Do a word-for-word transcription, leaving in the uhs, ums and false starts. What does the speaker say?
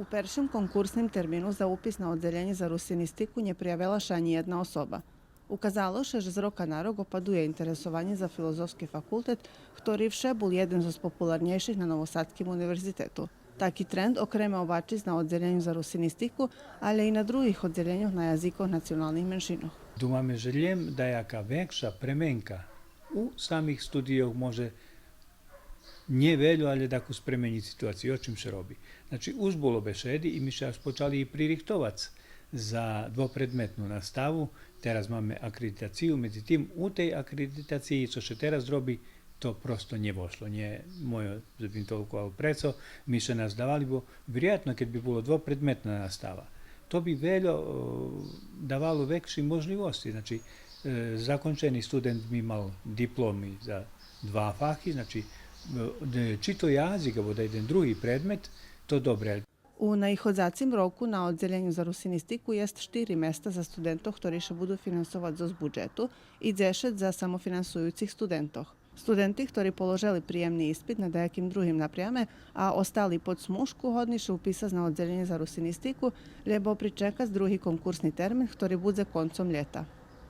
У першим конкурсним термину за упис на оддзелєнє за русинистику нє приявела ше анї єдна особа. Указало ше же з рока на рок опадує интересованє за филозофски факултет, хтори вше бул єден зоз популарнєйших на Новосадским универзитету. Таки тренд окреме обачиц на оддзелєню за русинистику, алє и на других оддзелєньох на язикох националних меншинох. Думаме же лєм даяка векша пременка у самих студийох може нє вельо, алє дакус пременїц ситуацию, о чим ше роби. Значи, уж було бешеди и ми ше аж почали и пририхтовац за двопредметну наставу. Тераз маме акредитацию, медзитим у тей акредитациї, цо ше тераз роби, то просто нє вошло. Нє мойо же бим толковал прецо, ми ше наздавали, бо вироятно кед би було двопредметна настава, то би вельо, е, давало векши можлївосци. Значи, е, закончени студент би мал дипломи за два фахи, значи, е, чи то язик, або да єден други предмет, то добре. У наиходзацим року на оддзелєню за русинистику єст штири места за студентох хтори ше буду финансовац зоз буджету и дзешец за самофинансуюцих студентох. Студенти хтори положели приємни испит на даяким другим напряме, а остали под смужку, годни ше уписац на оддзелєнє за русинистику, лєбо причекац други конкурсни термин хтори будзе концом лєта.